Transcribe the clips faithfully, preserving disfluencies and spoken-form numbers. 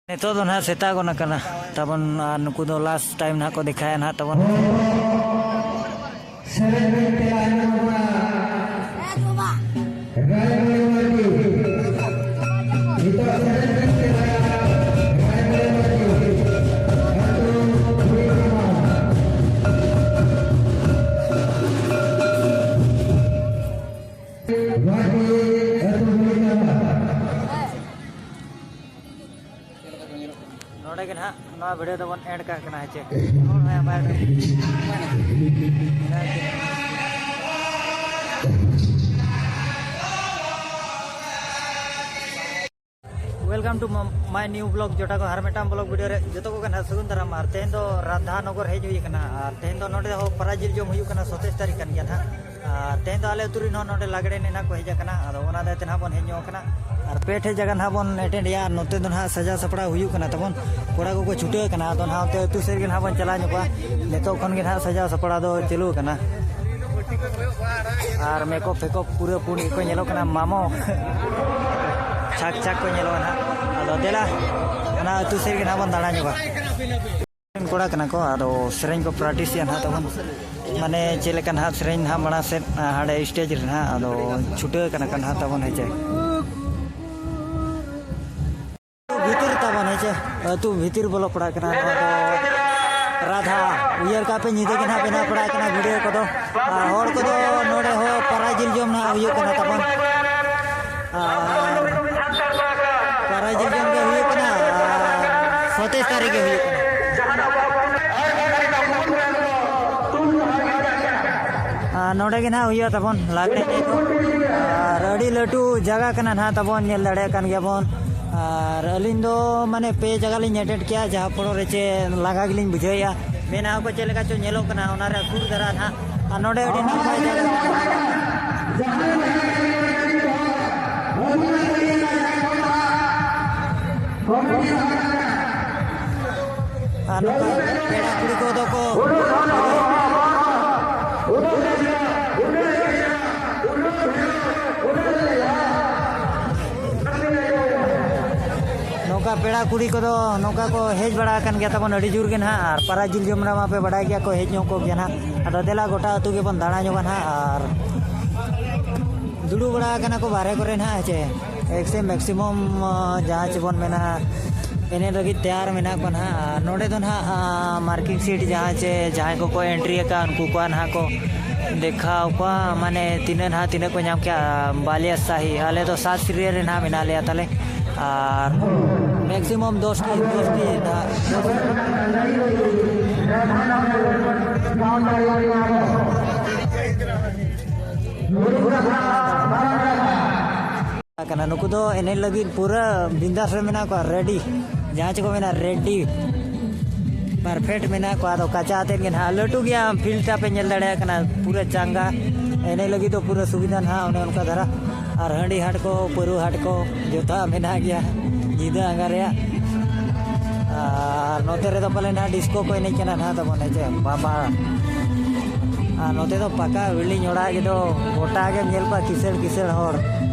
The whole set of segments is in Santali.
ᱱᱤᱛᱚᱜ ᱫᱚ ᱱᱟᱦᱟᱜ ᱥᱮᱛᱟᱜᱚᱜ ᱠᱟᱱᱟ ᱛᱟᱵᱚᱱ, ᱟᱨ ᱱᱩᱠᱩ ᱫᱚ ᱞᱟᱥᱴ ᱴᱟᱭᱤᱢ ᱱᱟᱦᱟᱜ ᱠᱚ ᱫᱮᱠᱷᱟᱭᱟ ᱱᱟᱦᱟᱜ ᱛᱟᱵᱚᱱ᱾ ᱥᱮᱨᱮᱧ ᱵᱤᱱ ᱛᱮᱞᱟ ᱟᱸᱡᱚᱢ ᱟᱵᱚᱱᱟ᱾ ᱨᱟᱭᱢᱚᱱᱤ ᱢᱟᱨᱰᱤ᱾ ᱱᱤᱛᱚᱜ ᱥᱮᱨᱮᱧ ᱵᱤᱱ ᱛᱮᱞᱟ ᱨᱟᱭᱢᱚᱱᱤ ᱢᱟᱨᱰᱤ᱾ ᱟᱹᱛᱩ ᱠᱩᱲᱤ ᱠᱚᱲᱟ᱾ ᱢᱟᱨᱰᱤ ᱟᱹᱛᱩ ᱠᱩᱲᱤ ᱠᱚᱲᱟ᱾ ᱱᱚᱰᱮ ᱜᱮ ᱱᱟᱦᱟᱜ ᱱᱚᱣᱟ ᱵᱷᱤᱰᱤᱭᱳ ᱫᱚᱵᱚᱱ ᱮᱱᱰ ᱠᱟᱜ ᱠᱟᱱᱟ, ᱦᱮᱸ ᱪᱮ? ᱦᱚᱲ ᱦᱚᱸ ᱵᱟᱭ Welcome to my new vlog, ᱡᱚᱴᱟ ᱠᱚ, ᱟᱨ ᱢᱤᱫᱴᱟᱝ ᱵᱞᱚᱜ ᱵᱷᱤᱰᱤᱭᱳ ᱨᱮ ᱡᱚᱛᱚ ᱠᱚᱜᱮ ᱱᱟᱦᱟᱜ ᱥᱟᱹᱜᱩᱱ ᱫᱟᱨᱟᱢ᱾ ᱟᱨ ᱛᱮᱦᱮᱧ ᱫᱚ ᱨᱟᱫᱷᱟ ᱱᱚᱜᱚᱨ ᱦᱮᱡ ᱦᱩᱭ ᱟᱠᱟᱱᱟ, ᱟᱨ ᱛᱮᱦᱮᱧ ᱫᱚ ᱱᱚᱰᱮ ᱦᱚᱸ ᱯᱟᱨᱟ ᱡᱤᱞ ᱡᱚᱢ ᱦᱩᱭᱩᱜ ᱠᱟᱱᱟ, ᱥᱚᱛᱮᱡ ᱛᱟᱹᱨᱤᱠᱷ ᱠᱟᱱ ᱜᱮᱭᱟ ᱱᱟᱦᱟᱜ᱾ ᱟᱨ ᱛᱮᱦᱮᱧ ᱫᱚ ᱟᱞᱮ ᱟᱹᱛᱩ ᱨᱮᱱ ᱦᱚᱸ ᱱᱚᱰᱮ ᱞᱟᱜᱽᱲᱮ ᱮᱱᱮᱡ ᱱᱟᱦᱟᱜ ᱠᱚ ᱦᱮᱡ ᱟᱠᱟᱱᱟ, ᱟᱫᱚ ᱚᱱᱟ ᱫᱟᱭ ᱛᱮ ᱱᱟᱦᱟᱜ ᱵᱚᱱ ᱦᱮᱡ ᱧᱚᱜ ᱟᱠᱟᱱᱟ᱾ ᱟᱨ ᱯᱮ ᱴᱷᱮᱡ ᱡᱟᱭᱜᱟ ᱱᱟᱦᱟᱜ ᱵᱚᱱ ᱮᱴᱮᱱᱰ ᱮᱜᱼᱟ, ᱟᱨ ᱱᱚᱛᱮ ᱫᱚ ᱱᱟᱦᱟᱜ ᱥᱟᱡᱟᱣ ᱥᱟᱯᱲᱟᱣ ᱦᱩᱭᱩᱜ ᱠᱟᱱᱟ ᱛᱟᱵᱚᱱ᱾ ᱠᱚᱲᱟ ᱠᱚᱠᱚ ᱪᱷᱩᱴᱟᱹᱣ ᱟᱠᱟᱱᱟ, ᱟᱫᱚ ᱱᱟᱦᱟᱜ ᱚᱱᱛᱮ ᱟᱹᱛᱩ ᱥᱮᱫ ᱜᱮ ᱱᱟᱦᱟᱜ ᱵᱚᱱ ᱪᱟᱞᱟᱣ ᱧᱚᱜᱚᱜᱼᱟ᱾ ᱱᱤᱛᱚᱜ ᱠᱷᱚᱱ ᱜᱮ ᱱᱟᱦᱟᱜ ᱥᱟᱡᱟᱣ ᱥᱟᱯᱲᱟᱣ ᱫᱚ ᱪᱟᱹᱞᱩ ᱟᱠᱟᱱᱟ᱾ ᱟᱨ ᱢᱮᱠᱚᱯ ᱯᱷᱮᱠᱚᱯ ᱯᱩᱨᱟᱹ ᱯᱩᱱ ᱜᱮᱠᱚ ᱧᱮᱞᱚᱜ ᱠᱟᱱᱟ, ᱢᱟᱢᱚ᱾ ᱪᱷᱟᱠ ᱪᱷᱟᱠ ᱠᱚ ᱧᱮᱞᱚᱜᱼᱟ ᱱᱟᱦᱟᱜ᱾ ᱟᱫᱚ ᱫᱮᱞᱟ, ᱚᱱᱟ ᱟᱹᱛᱩ ᱥᱮᱫ ᱜᱮ ᱱᱟᱦᱟᱜ ᱵᱚᱱ ᱫᱟᱬᱟ ᱧᱚᱜᱟ᱾ ᱠᱚᱲᱟ ᱠᱟᱱᱟ ᱠᱚ, ᱟᱫᱚ ᱥᱮᱨᱮᱧ ᱠᱚ ᱯᱨᱮᱠᱴᱤᱥ ᱮᱫᱼᱟ ᱱᱟᱦᱟᱜ ᱛᱟᱵᱚᱱ᱾ ᱢᱟᱱᱮ ᱪᱮᱫ ᱞᱮᱠᱟ ᱱᱟᱦᱟᱜ ᱥᱮᱨᱮᱧ ᱱᱟᱦᱟᱜ ᱢᱟᱲᱟᱝ ᱥᱮᱫ, ᱟ, ᱦᱟᱸᱰᱮ ᱥᱴᱮᱡᱽ ᱨᱮ ᱱᱟᱦᱟᱜ, ᱟᱫᱚ ᱪᱷᱩᱴᱟᱹᱣ ᱠᱟᱱᱟ ᱠᱚ ᱱᱟᱦᱟᱜ ᱛᱟᱵᱚᱱ, ᱦᱮᱸ ᱪᱮ᱾ ᱵᱷᱤᱛᱤᱨ ᱛᱟᱵᱚᱱ, ᱦᱮᱸ ᱪᱮ, ᱟᱹᱛᱩ ᱵᱷᱤᱛᱤᱨ ᱵᱚᱞᱚ ᱯᱟᱲᱟᱜ ᱠᱟᱱᱟ ᱱᱚᱣᱟ ᱫᱚ ᱨᱟᱫᱷᱟ᱾ ᱩᱭᱦᱟᱹᱨ ᱠᱟᱜ ᱯᱮ, ᱧᱤᱫᱟᱹ ᱜᱮ ᱱᱟᱦᱟᱜ ᱵᱮᱱᱟᱣ ᱯᱟᱲᱟᱜ ᱠᱟᱱᱟ ᱵᱷᱤᱰᱤᱭᱳ ᱠᱚᱫᱚ᱾ ᱟᱨ ᱦᱚᱲ ᱠᱚᱫᱚ ᱱᱚᱰᱮ ᱦᱚᱸ ᱯᱟᱨᱟ ᱡᱤᱞ ᱡᱚᱢ ᱱᱟᱦᱟᱜ ᱦᱩᱭᱩᱜ ᱠᱟᱱᱟ ᱛᱟᱵᱚᱱ᱾ ᱟᱨ ᱯᱟᱨᱟ ᱡᱤᱞ ᱡᱚᱢ ᱜᱮ ᱦᱩᱭᱩᱜ ᱠᱟᱱᱟ, ᱟᱨ ᱥᱚᱛᱮᱡ ᱛᱟᱹᱨᱤᱠᱷ ᱜᱮ ᱦᱩᱭᱩᱜ ᱠᱟᱱᱟ᱾ ᱟᱨ ᱱᱚᱰᱮ ᱜᱮ ᱱᱟᱦᱟᱜ ᱦᱩᱭᱩᱜᱼᱟ ᱛᱟᱵᱚᱱ ᱞᱟᱜᱽᱲᱮ ᱮᱱᱮᱡ ᱫᱚ᱾ ᱟᱨ ᱟᱹᱰᱤ ᱞᱟᱹᱴᱩ ᱡᱟᱭᱜᱟ ᱠᱟᱱᱟ ᱱᱟᱦᱟᱜ ᱛᱟᱵᱚᱱ, ᱧᱮᱞ ᱫᱟᱲᱮᱭᱟᱜ ᱠᱟᱱ ᱜᱮᱭᱟ ᱵᱚᱱ᱾ ᱟᱨ ᱟᱹᱞᱤᱧ ᱫᱚ ᱢᱟᱱᱮ ᱯᱮ ᱡᱟᱭᱜᱟ ᱞᱤᱧ ᱮᱴᱮᱱᱰ ᱠᱮᱜᱼᱟ, ᱡᱟᱦᱟᱸ ᱯᱚᱨᱮ ᱨᱮ ᱪᱮ ᱞᱟᱸᱜᱟ ᱜᱮᱞᱤᱧ ᱵᱩᱡᱷᱟᱹᱣᱮᱫᱼᱟ᱾ ᱢᱮᱱᱟᱜ ᱠᱚ ᱪᱮᱫ ᱞᱮᱠᱟ ᱪᱚ ᱧᱮᱞᱚᱜ ᱠᱟᱱᱟ, ᱚᱱᱟ ᱨᱮ ᱥᱩᱨ ᱫᱷᱟᱨᱟ ᱱᱟᱦᱟᱜ᱾ ᱟᱨ ᱱᱚᱰᱮ ᱟᱹᱰᱤ ᱱᱟᱯᱟᱭ ᱡᱟᱭᱜᱟ ᱠᱟᱱᱟ᱾ ᱟᱨ ᱱᱚᱝᱠᱟ ᱯᱮᱲᱟ ᱠᱩᱲᱤ ᱠᱚᱫᱚ ᱠᱚ ᱱᱚᱝᱠᱟ ᱯᱮᱲᱟ ᱠᱩᱲᱤ ᱠᱚᱫᱚ ᱱᱚᱝᱠᱟ ᱠᱚ ᱦᱮᱡ ᱵᱟᱲᱟ ᱟᱠᱟᱱ ᱜᱮᱭᱟ ᱛᱟᱵᱚᱱ ᱟᱹᱰᱤ ᱡᱳᱨ ᱜᱮ ᱱᱟᱦᱟᱜ, ᱟᱨ ᱯᱟᱨᱟ ᱡᱤᱞ ᱡᱚᱢ ᱨᱮᱢᱟ ᱯᱮ ᱵᱟᱰᱟᱭ ᱜᱮᱭᱟ ᱠᱚ ᱦᱮᱡ ᱧᱚᱜ ᱠᱚᱜ ᱜᱮᱭᱟ ᱱᱟᱦᱟᱜ᱾ ᱟᱫᱚ ᱫᱮᱞᱟ ᱜᱚᱴᱟ ᱟᱹᱛᱩ ᱜᱮᱵᱚᱱ ᱫᱟᱬᱟ ᱧᱚᱜᱟ ᱱᱟᱦᱟᱜ, ᱟᱨ ᱫᱩᱲᱩᱵ ᱵᱟᱲᱟ ᱟᱠᱟᱱᱟ ᱠᱚ ᱵᱟᱦᱨᱮ ᱠᱚᱨᱮ ᱱᱟᱦᱟᱜ, ᱦᱮᱸ ᱪᱮ᱾ ᱮᱠᱥᱮ ᱢᱮᱠᱥᱤᱢᱟᱢ, ᱟᱸ, ᱡᱟᱦᱟᱸ ᱪᱮ ᱵᱚᱱ ᱢᱮᱱᱟ, ᱮᱱᱮᱡ ᱞᱟᱹᱜᱤᱫ ᱛᱮᱭᱟᱨ ᱢᱮᱱᱟᱜ ᱠᱚᱣᱟ ᱱᱟᱦᱟᱜ᱾ ᱟᱨ ᱱᱚᱰᱮ ᱫᱚ ᱱᱟᱦᱟᱜ, ᱟᱸ, ᱢᱟᱨᱠᱤᱝ ᱥᱤᱴ ᱡᱟᱦᱟᱸ ᱪᱮ ᱡᱟᱦᱟᱸᱭ ᱠᱚᱠᱚ ᱮᱱᱴᱨᱤ ᱟᱠᱟᱫ, ᱩᱱᱠᱩ ᱠᱚᱣᱟᱜ ᱱᱟᱦᱟᱜ ᱠᱚ ᱫᱮᱠᱷᱟᱣ ᱠᱚᱣᱟ, ᱢᱟᱱᱮ ᱛᱤᱱᱟᱹᱜ ᱱᱟᱦᱟᱜ, ᱛᱤᱱᱟᱹᱜ ᱠᱚ ᱧᱟᱢ ᱠᱮᱜᱼᱟ᱾ ᱵᱟᱞᱤᱭᱟ ᱥᱟᱦᱤ, ᱟᱞᱮ ᱫᱚ ᱥᱟᱛ ᱥᱤᱨᱤᱭᱟᱞ ᱨᱮ ᱱᱟᱦᱟᱜ ᱢᱮᱱᱟᱜ ᱞᱮᱭᱟ ᱛᱟᱞᱮ᱾ ᱟᱨ ᱢᱮᱠᱥᱤᱢᱟᱢ ᱫᱚᱥ ᱴᱤ, ᱫᱚᱥ ᱴᱤ ᱱᱟᱦᱟᱜ, ᱫᱚᱥ ᱴᱤ᱾ ᱠᱟᱱᱟ᱾ ᱱᱩᱠᱩ ᱫᱚ ᱮᱱᱮᱡ ᱞᱟᱹᱜᱤᱫ ᱯᱩᱨᱟᱹ ᱵᱤᱱᱫᱟᱥ ᱨᱮ ᱢᱮᱱᱟᱜ ᱠᱚᱣᱟ, ᱨᱮᱰᱤ, ᱡᱟᱦᱟᱸ ᱪᱮ ᱠᱚ ᱢᱮᱱᱟ ᱨᱮᱰᱤ, ᱯᱟᱨᱯᱷᱮᱠᱴ ᱢᱮᱱᱟᱜ ᱠᱚᱣᱟ᱾ ᱟᱫᱚ ᱠᱟᱪᱟ ᱟᱛᱮᱫ ᱜᱮ ᱱᱟᱦᱟᱜ, ᱞᱟᱹᱴᱩ ᱜᱮᱭᱟ, ᱯᱷᱤᱞᱰ ᱴᱟᱜ ᱯᱮ ᱧᱮᱞ ᱫᱟᱲᱮᱭᱟᱜ ᱠᱟᱱᱟ, ᱯᱩᱨᱟᱹ ᱪᱟᱸᱜᱟ, ᱮᱱᱮᱡ ᱞᱟᱹᱜᱤᱫ ᱫᱚ ᱯᱩᱨᱟᱹ ᱥᱩᱵᱤᱫᱷᱟ ᱱᱟᱦᱟᱜ ᱚᱱᱮ ᱚᱱᱠᱟ ᱫᱷᱟᱨᱟ᱾ ᱟᱨ ᱦᱟᱺᱰᱤ ᱦᱟᱴ ᱠᱚ, ᱯᱟᱹᱨᱩ ᱦᱟᱴ ᱠᱚ, ᱡᱚᱛᱚᱣᱟᱜ ᱢᱮᱱᱟᱜ ᱜᱮᱭᱟ ᱧᱤᱫᱟᱹ ᱟᱸᱜᱟ ᱨᱮᱭᱟᱜ᱾ ᱟᱨ ᱱᱚᱛᱮ ᱨᱮᱫᱚ ᱯᱟᱞᱮ ᱱᱟᱦᱟᱜ ᱰᱤᱥᱠᱳ ᱠᱚ ᱮᱱᱮᱡ ᱠᱟᱱᱟ ᱱᱟᱦᱟᱜ ᱛᱟᱵᱚᱱ, ᱦᱮᱸ ᱪᱮ, ᱵᱟᱵᱟ᱾ ᱟᱨ ᱱᱚᱛᱮ ᱫᱚ ᱯᱟᱠᱟ ᱵᱤᱞᱰᱤᱝ ᱚᱲᱟᱜ ᱜᱮᱫᱚ ᱜᱚᱴᱟ ᱜᱮᱢ ᱧᱮᱞ ᱠᱚᱣᱟ ᱠᱤᱥᱟᱹᱬ ᱠᱤᱥᱟᱹᱬ ᱦᱚᱲ᱾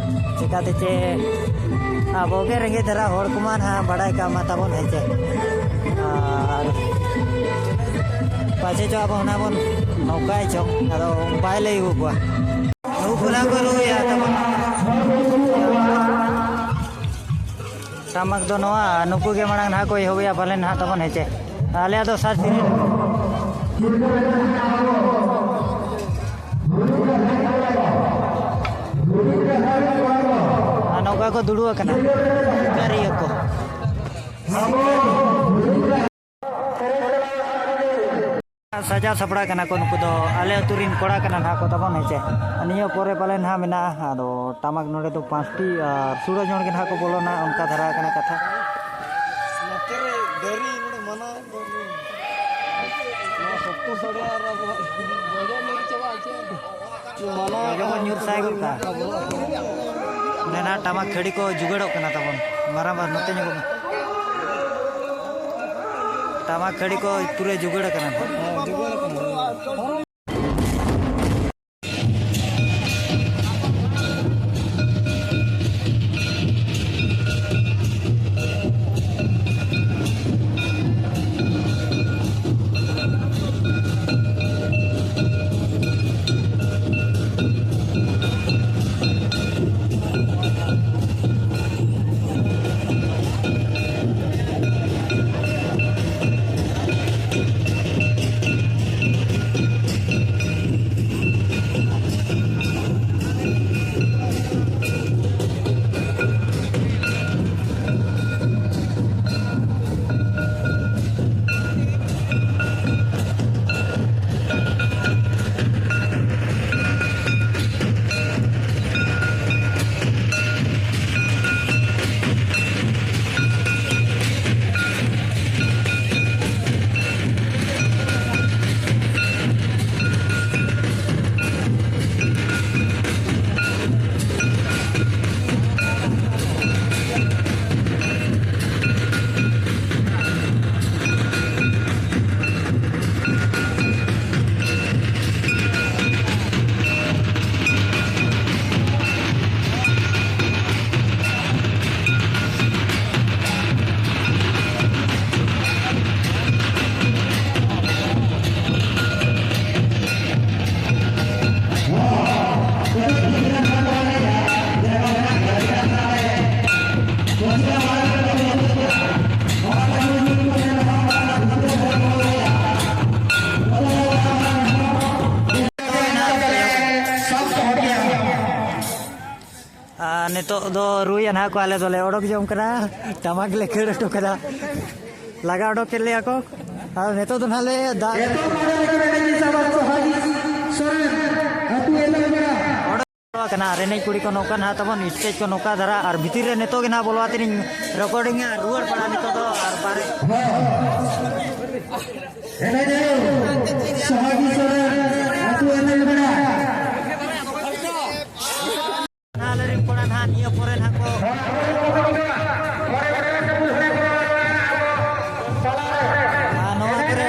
ᱪᱮᱠᱟᱛᱮ ᱪᱮ ᱟᱵᱚ ᱜᱮ ᱨᱮᱸᱜᱮᱡ ᱫᱷᱟᱨᱟ ᱦᱚᱲ ᱠᱚᱢᱟ ᱱᱟᱦᱟᱜ ᱵᱟᱲᱟᱭ ᱠᱟᱜ ᱢᱟ ᱛᱟᱵᱚᱱ, ᱦᱮᱸ ᱪᱮ᱾ ᱟᱨ ᱯᱟᱪᱷᱮ ᱪᱚ ᱟᱵᱚ ᱚᱱᱟ ᱵᱚᱱ ᱱᱚᱝᱠᱟᱭ ᱪᱚ, ᱟᱫᱚ ᱵᱟᱭ ᱞᱟᱹᱭ ᱟᱹᱜᱩ ᱠᱚᱣᱟ᱾ ᱱᱩᱠᱩ ᱠᱚ ᱨᱩᱭᱟ ᱛᱟᱵᱚᱱ᱾ ᱴᱟᱢᱟᱠ ᱫᱚ ᱱᱚᱣᱟ, ᱱᱩᱠᱩ ᱜᱮ ᱢᱟᱲᱟᱝ ᱱᱟᱦᱟᱜ ᱠᱚ ᱮᱦᱚᱵᱮᱜᱼᱟ ᱯᱟᱞᱮᱱ ᱱᱟᱦᱟᱜ ᱛᱟᱵᱚᱱ, ᱦᱮᱸ ᱪᱮ? ᱟᱞᱮᱭᱟᱜ ᱫᱚ ᱥᱟᱛ ᱥᱤᱨᱤ᱾ ᱟᱨ ᱱᱚᱝᱠᱟ ᱠᱚ ᱫᱩᱲᱩᱵ ᱟᱠᱟᱱᱟ ᱥᱤᱠᱟᱨᱤᱭᱟᱹ ᱠᱚ᱾ ᱥᱟᱡᱟᱣ ᱥᱟᱯᱲᱟᱣ ᱠᱟᱱᱟ ᱠᱚ ᱱᱩᱠᱩ ᱫᱚ, ᱟᱞᱮ ᱟᱹᱛᱩ ᱨᱤᱱ ᱠᱚᱲᱟ ᱠᱟᱱᱟ ᱱᱟᱦᱟᱜ ᱠᱚ ᱛᱟᱵᱚᱱ, ᱦᱮᱸ ᱪᱮ᱾ ᱱᱤᱭᱟᱹ ᱯᱚᱨᱮ ᱯᱟᱞᱮ ᱱᱟᱦᱟᱜ ᱢᱮᱱᱟᱜᱼᱟ, ᱟᱫᱚ ᱴᱟᱢᱟᱠ ᱱᱚᱰᱮ ᱫᱚ ᱯᱟᱸᱪᱴᱤ ᱟᱨ ᱥᱩᱲᱟᱹ ᱡᱚᱲ ᱜᱮ ᱱᱟᱦᱟᱜ ᱠᱚ ᱵᱚᱞᱚᱱᱟ, ᱚᱱᱠᱟ ᱫᱷᱟᱨᱟ ᱠᱟᱱᱟ ᱠᱟᱛᱷᱟ᱾ ᱱᱚᱛᱮ ᱨᱮ ᱫᱟᱨᱮ ᱱᱚᱰᱮ ᱢᱟᱱᱟ ᱫᱟᱨᱮ᱾ ᱱᱚᱣᱟ ᱥᱚᱠᱛᱚ ᱥᱟᱰᱮ ᱟᱨ ᱟᱵᱚᱣᱟᱜ ᱵᱟᱡᱟᱨ ᱧᱩᱨ ᱪᱟᱵᱟᱜᱼᱟ ᱪᱮ? ᱡᱚᱡᱚ ᱠᱚ ᱧᱩᱨ ᱥᱟᱭ ᱜᱚᱫ ᱠᱟᱜᱼᱟ᱾ ᱚᱸᱰᱮ ᱱᱟᱜ ᱴᱟᱢᱟᱠ ᱠᱷᱟᱹᱲᱤ ᱠᱚ ᱡᱩᱜᱟᱹᱲᱚᱜ ᱠᱟᱱᱟ ᱛᱟᱵᱚᱱ᱾ ᱢᱟᱨᱟᱝ ᱵᱟ ᱱᱚᱛᱮ ᱧᱚᱜᱚᱜ ᱢᱮ᱾ ᱴᱟᱢᱟᱠ ᱠᱷᱟᱹᱲᱤ ᱠᱚ ᱯᱩᱨᱟᱹ ᱡᱩᱜᱟᱹᱲ ᱠᱟᱱᱟ᱾ ᱱᱤᱛᱚᱜ ᱫᱚ ᱨᱩᱭᱟ ᱱᱟᱦᱟᱜ ᱠᱚ, ᱟᱞᱮ ᱫᱚᱞᱮ ᱚᱰᱚᱠ ᱡᱚᱝ ᱠᱟᱱᱟ, ᱴᱟᱢᱟᱠ ᱞᱮ ᱠᱷᱟᱹᱲ ᱦᱚᱴᱚ ᱠᱟᱫᱟ, ᱞᱟᱜᱟ ᱚᱰᱚᱠ ᱠᱮᱫ ᱞᱮᱭᱟ ᱠᱚ᱾ ᱟᱨ ᱱᱤᱛᱚᱜ ᱫᱚ ᱱᱟᱦᱟᱜ ᱞᱮ ᱫᱟᱜ ᱠᱟᱱᱟ᱾ ᱟᱨ ᱮᱱᱮᱡ ᱠᱩᱲᱤ ᱠᱚ ᱱᱚᱝᱠᱟ ᱱᱟᱦᱟᱜ ᱛᱟᱵᱚᱱ, ᱥᱴᱮᱡᱽ ᱠᱚ ᱱᱚᱝᱠᱟ ᱫᱷᱟᱨᱟ, ᱟᱨ ᱵᱷᱤᱛᱤᱨ ᱨᱮ ᱱᱤᱛᱚᱜ ᱜᱮ ᱱᱟᱦᱟᱜ ᱵᱚᱞᱚ ᱟᱛᱮ ᱞᱤᱧ ᱨᱮᱠᱚᱨᱰᱤᱝᱟ, ᱨᱩᱣᱟᱹᱲ ᱯᱟᱲᱟ ᱱᱤᱛᱚᱜ ᱫᱚ᱾ ᱟᱨ ᱵᱟᱨᱮ ᱮᱱᱮᱡ ᱥᱚᱦᱟᱜᱤ ᱥᱚᱨᱮᱱ ᱟᱹᱛᱩ ᱮᱱᱮᱡ ᱢᱮᱱᱟᱜᱼᱟ᱾ ᱟᱞᱮ ᱨᱮᱱ ᱠᱚᱲᱟ ᱱᱟᱦᱟᱜ ᱱᱤᱭᱟᱹ ᱯᱚᱨᱮ ᱱᱟᱦᱟᱜ ᱠᱚ, ᱟᱨ ᱱᱚᱣᱟ ᱠᱚᱨᱮ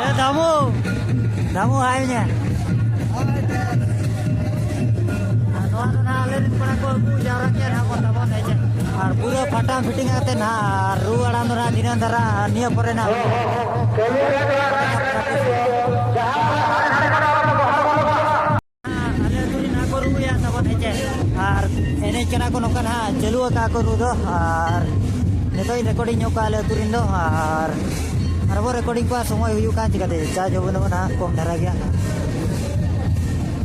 ᱮ ᱫᱟᱢᱩ, ᱫᱟᱢᱩ ᱦᱟᱭ ᱢᱮ᱾ ᱟᱨ ᱱᱚᱣᱟ ᱫᱚ ᱱᱟᱦᱟᱜ ᱟᱞᱮ ᱨᱮᱱ ᱠᱚᱲᱟ ᱠᱚ ᱟᱹᱜᱩ ᱡᱟᱣᱨᱟ ᱠᱮᱫ ᱱᱟᱦᱟᱜ ᱵᱚᱱ ᱛᱟᱵᱚᱱ ᱦᱮᱡ ᱮᱱ᱾ ᱟᱨ ᱯᱩᱨᱟᱹ ᱯᱷᱟᱴᱟᱢ ᱯᱷᱤᱴᱤᱝ ᱠᱟᱛᱮ ᱱᱟᱦᱟᱜ, ᱟᱨ ᱨᱩ ᱟᱲᱟᱝ ᱫᱚ ᱱᱟᱦᱟᱜ ᱫᱷᱤᱱᱟᱹᱝ ᱫᱷᱟᱨᱟ, ᱱᱤᱭᱟᱹ ᱯᱚᱨᱮ ᱱᱟᱦᱟᱜ᱾ ᱟᱞᱮ ᱟᱹᱛᱩ ᱨᱮᱱ ᱦᱟᱸᱜ ᱠᱚ ᱨᱩᱭᱟ ᱛᱟᱵᱚᱱ ᱦᱮᱸᱪᱮ᱾ ᱟᱨ ᱮᱱᱮᱡ ᱠᱟᱱᱟ ᱠᱚ ᱱᱚᱝᱠᱟ ᱱᱟᱦᱟᱜ, ᱪᱟᱹᱞᱩ ᱟᱠᱟᱫᱼᱟ ᱠᱚ ᱨᱩ ᱫᱚ᱾ ᱟᱨ ᱱᱤᱛᱚᱜ ᱤᱧ ᱨᱮᱠᱚᱨᱰᱤᱝ ᱧᱚᱜ ᱠᱚᱣᱟ ᱟᱞᱮ ᱟᱹᱛᱩ ᱨᱮᱱ ᱫᱚ᱾ ᱟᱨ ᱟᱨᱵᱚ ᱨᱮᱠᱚᱨᱰᱤᱝ ᱠᱚᱣᱟ, ᱥᱚᱢᱚᱭ ᱦᱩᱭᱩᱜ ᱠᱟᱱ ᱪᱤᱠᱟᱹᱛᱮ, ᱪᱟᱨᱡᱽ ᱦᱚᱸ ᱵᱟᱹᱱᱩᱜᱼᱟ ᱱᱟᱦᱟᱜ, ᱠᱚᱢ ᱫᱷᱟᱨᱟ ᱜᱮᱭᱟ᱾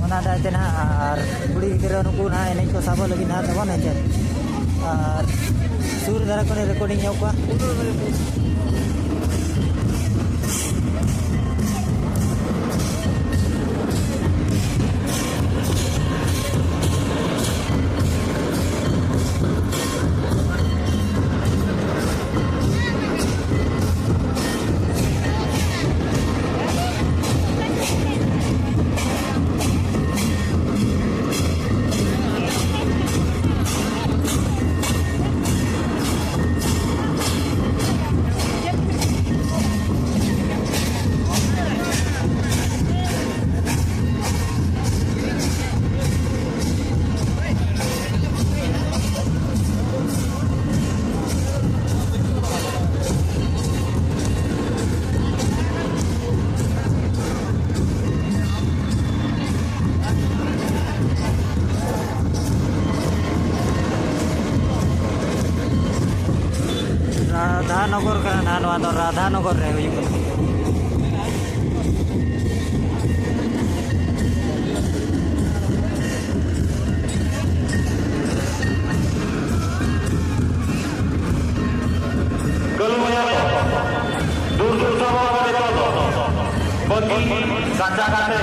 ᱚᱱᱟ ᱫᱟᱭ ᱛᱮ ᱱᱟᱦᱟᱜ, ᱟᱨ ᱠᱩᱲᱤ ᱜᱤᱫᱽᱨᱟᱹ ᱱᱩᱠᱩ ᱱᱟᱦᱟᱜ ᱮᱱᱮᱡ ᱠᱚ ᱥᱟᱵᱚᱜ ᱞᱟᱹᱜᱤᱫ ᱱᱟᱦᱟᱜ ᱛᱟᱵᱚᱱ ᱦᱮᱸᱪᱮ᱾ ᱟᱨ ᱥᱩᱨ ᱫᱷᱟᱨᱟ ᱠᱷᱚᱱ ᱨᱮᱠᱚᱨᱰᱤᱝ ᱧᱚᱜ ᱠᱚᱣᱟ᱾ ᱱᱚᱣᱟ ᱫᱚ ᱨᱟᱫᱷᱟᱱᱚᱜᱚᱨ ᱨᱮ ᱦᱩᱭᱩᱜ ᱠᱟᱱᱟ᱾ ᱠᱟᱹᱞᱩ ᱵᱚᱭᱦᱟ ᱫᱚ ᱫᱩᱨ ᱫᱩᱨ ᱥᱟᱵᱚᱱ ᱨᱮ ᱱᱤᱛᱚᱜ ᱫᱚ ᱵᱟᱹᱜᱤ ᱜᱟᱸᱡᱟ ᱠᱟᱛᱮ